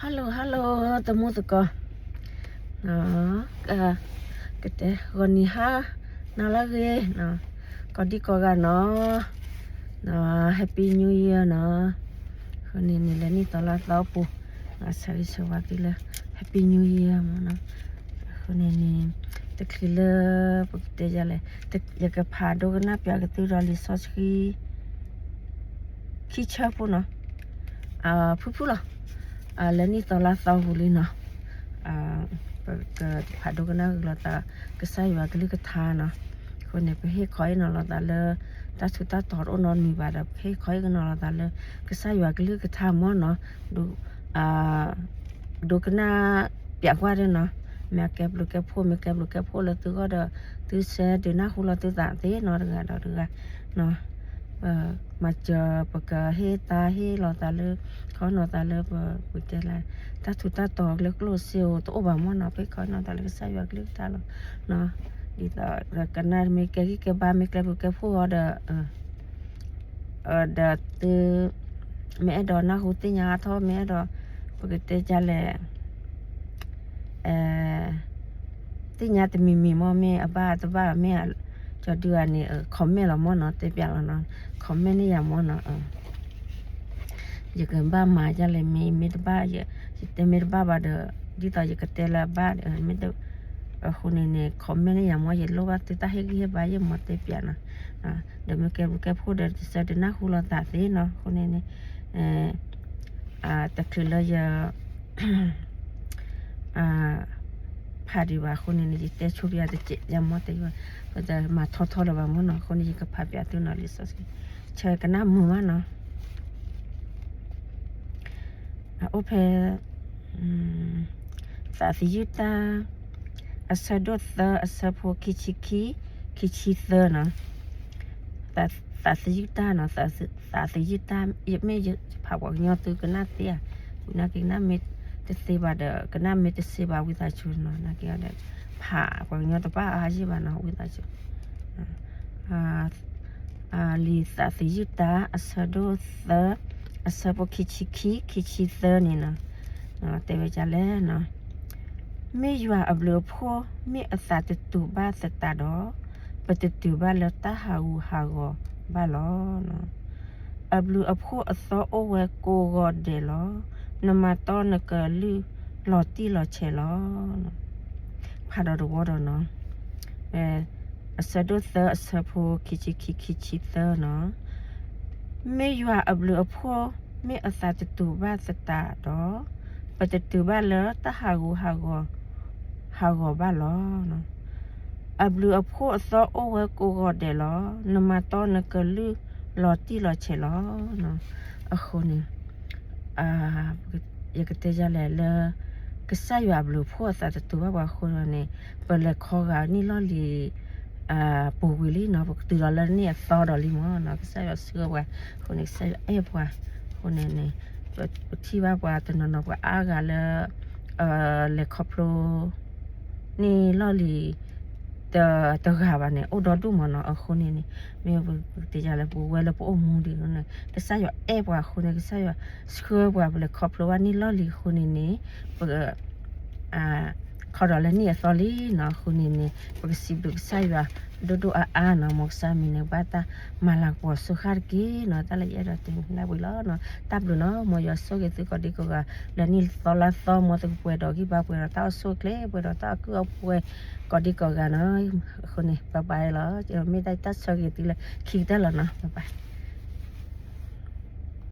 Hello hello တံၤသကိး, ကတဲဂီၤနံၤဟါ, နၤလၢအဂ့ၤ, ကိးဒံကိးဂၤနီၤ, Happy New Year နီၤ, အဃိန့ၣ်န့ၣ် လၢနံၣ်သီလါသီအပူၤ, ဆၢဂ့ၤဆၢဝါသုလၢ Happy New Year မ့ၢ်နီၤ, အဃိန့ၣ်န့ၣ် တချုးလၢ ပကတဲယၤလဲၣ်, ယကဖးဒိကနၣ်ပၠးက့ၤသုဒီးလံာ်စီဆှံ ခံဆၢဖိနီၤ, ဖုၣ်ဖုၣ်လီၤ, လၢနံၣ်သီလါသီပူၤလံနီၤ, ပကဖးဒိကနၣ်ဂ့ၤလိာ်သး ကစၢ်ယွၤကလုၢ်ကထါနီၤ, အဃိန့ၣ် ပဟ့ၣ်ခီဟ့ၣ်နီၤလိာ်သးလၢ တၢ်ထူးတၢ်တီၤတအိၣ်နီတမံၤဘၣ်ဒီး ပဟ့ၣ်ခီဟ့ၣ်နီၤလိာ်သးလၢ ကစၢ်ယွၤကလုၢ်ကထါမ့ၢ်နီၤ, ဒိကနၣ်ပၠးကွၢ်ဒၣ်နီၤ, မ့ၢ်အကဲဘျုးကဲဖှိၣ် မ့ၢ်ကဲဘျုးကဲဖှိၣ်လၢသုဂီၢ်ဒီး သုဆဲးဒုးနၢ်ဟူလီၤသုသးသ့နီၤ တဂၤဒီးတဂၤ, မၤစၢၤပကဟ့ၣ်တၢ်ဟ့ၣ်လီၤသးလၢ ခီနီၤသးလၢပ ပတဲလၢ တၢ်ထူးတၢ်တီၤလၢကျိၣ်စ့ဧိၤတအိၣ်ဘၣ်မ့ၢ်နီၤ, ပဟ့ၣ်ခီနီၤသးလၢကစၢ်ယွၤကလုၢ်ကထါလီၤ, ဒ်သိးကနၣ်မ့ၢ်ကဲဂံၢ်ကဲဘါ မ့ၢ်ကဲဘျုးကဲဖှိၣ်အီၤဒီး ဒီးသု မ့ၢ်အဲၣ်ဒိးနၢ်ဟူသ့ၣ်ညါအါထီၣ် မ့ၢ်အဲၣ်ဒိး ပကတဲဒ်လဲၣ်, သ့ၣ်ညါတမံၤမံၤမ့ၢ် မ့ၢ်အဘၣ်တဘၣ် မ့ၢ်ကၠီဒုဂၤန့ၣ် comment လီၤမ့ၢ်နီၤ, တဲပၠးလီၤနီၤ, comment န့ၢ်ယၤမ့ၢ်နီၤ, ယကဘၣ်မၤဒ်လဲၣ် မ့ၢ် မ့ၢ်တဘၣ် ယတဲမ့ၢ်တဘၣ်ဘၣ်ဒီး ဒ်သိးယကတဲလၢအဘၣ်, အဃိန့ၣ်န့ၣ် comment န့ၢ်ယၤမ့ၢ် ယလိၣ်ဘၣ်သုတၢ်ဟ့ၣ်ဂံၢ်ဟ့ၣ်ဘါ ယမ့ၢ်တဲပၠးနီၤ, ဒီးမ့ၢ်ကဲဘျုးကဲဖှိၣ်ဒီး တဆဲးဒုးနၢ်ဟူလီၤသးသ့နီၤ, အဃိန့ၣ်န့ၣ် တချုးလၢယ ဖးဒံးဘၣ်အဃိန့ၣ်န့ၣ် ယတဲဆိပယၤတစဲး ယမ့ၢ်တဲ ပတမၤထီထီလၢၤဘၣ်မ့ၢ်နီၤ, အဃိန့ၣ် ယကဖးပၠးသုနီၤ လံာ်စီဆှံ ဆၢကနၣ်မုာ်မးနီၤ, အအိၣ်ဖဲ သးသယုၢ်တၢ် အဆၢဒိၣ်သၢ အဆၢဖိခံဆံခံ ခံဆံသၢနီၤ, သးသယုၢ်တၢ်နီၤ, သးသယုၢ်တၢ် မ့ၢ်ယဖးပှၤကညီသုကနၣ်သ့ဧါ, နာ်က့ၤကနၣ်မ့ၢ်တသ့ဘၣ်ဒီး ကနၣ်မ့ၢ်တသ့ဘၣ် ဝံသးစူၤနီၤ, နာ်က့ၤဒီး ဖးပှၤကညီတဘၣ်အါယံၣ်ဘၣ်နီၤ ဝံသးစူၤ လံာ်သးသယုၢ်တၢ် အဆၢဒိၣ်သၢ အဆၢဖိခံဆံခံ ခံဆံသၢန့ၣ်နီၤ, တဲဝဲဒ်လဲၣ်နီၤ, မ့ၢ်ယွၤအဘျုးအဖှိၣ် မ့ၢ်အသးတတူာ်ဘၣ်သတးဒီး, ပတတုၤဘၣ်လၢတၢ်ဟးဂူာ်ဟးဂီၤဘၣ်လီၤ. အဘျုးအဖှိၣ်အသီအိၣ်ဝဲကိးဂီၤဒဲးလီၤ. နမၤတီနကလုၢ်လီၤတံၢ်လီၤဆဲးလီၤ. ဖးဒီးတဝီဒီးနီၤ, အဆၢဒိၣ်သၢ အဆၢဖိခံဆံခံ ခံဆံသၢနီၤ, မ့ၢ်ယွၤအဘျုးအဖှိၣ် မ့ၢ်အသးတတူာ်ဘၣ်သတးဒီး, ပတတုၤဘၣ်လၢတၢ်ဟးဂူာ်ဟးဂီၤဘၣ်လီၤ. အဘျုးအဖှိၣ်အသီအိၣ်ဝဲကိးဂီၤဒဲးလီၤ. နမၤတီနကလုၢ်လီၤတံၢ်လီၤဆဲးလီၤ. အဃိန့ၣ် ယကတဲယၤလဲၣ်လၢ ကစၢ်ယွၤအဘျုးအဖှိၣ်အသးတတူာ်ဘၣ်ပှၤအဃိန့ၣ်, ပလဲၤခီဂာ်နံၣ်လီၢ်လံၤ ပူၤကွံာ်လံနီၤ, ပကတုၤလီၤလၢနံၣ်အသီဒီးလံမ့ၢ်နီၤ, ကစၢ်ယွၤဆှၢပှၤ, အဃိန့ၣ် ကစၢ်ယွၤအဲၣ်ပှၤ, အဃိန့ၣ်န့ၣ် ပထံၣ်ဘၣ်ပှၤတနီၤနီၤပှၤအါဂၤလၢ လဲၤခီဖျိ နံၣ်လီၢ်လံၤ တဂၤဘၣ်န့ၣ် အိၣ်ဒီဒူၣ်မ့ၢ်နီၤ, အဃိန့ၣ်န့ၣ် မ့ၢ်ပကတဲယၤလၢ ပဝဲလၢပအိၣ်မူဒံးန့ၣ် ကစၢ်ယွၤအဲၣ်ပှၤအဃိန့ၣ် ကစၢ်ယွၤဆှၢပှၤ ပလဲၤခီဖျိဘၣ်နံၣ်လီၢ်လံၤအဃိန့ၣ်န့ၣ် ပ ခီဒီးလၢနံၣ်အသီလံနီၤ, အဃိန့ၣ်န့ၣ် ပကစံးဘျုးကစၢ်ယွၤဒိၣ်ဒိၣ်အါအါနီၤ, မ်ကစၢ်မံၤန့ၣ် ဘၣ်တၢ်မၤလၤကပီၤစၢဃာ်တက့ၢ်နီၤ, တၢ်လၢယအဲၣ်ဒိးတဲနၢ်ဝံၤလီၤနီၤ, တၢ်ဘျုးနီၤ, မ်ယွၤဆိၣ်ဂ့ၤသုကိးဒံကိးဂၤ လၢနံၣ်သီလါသီ မ်သုကပှဲၤဒီးဂံၢ်ဘါ ပှဲၤဒီးတၢ်အိၣ်ဆူၣ်အိၣ်ချ့ ပှဲၤဒီးတၢ်အကုၢ်အပှဲၤ ကိးဒံကိးဂၤနီၤ, အဃိန့ၣ် bye bye လီၤ, မ့ၢ်တၢ်ဆၢဂ့ၤသုလၢခံကတၢၢ်လီၤနီၤ, bye bye.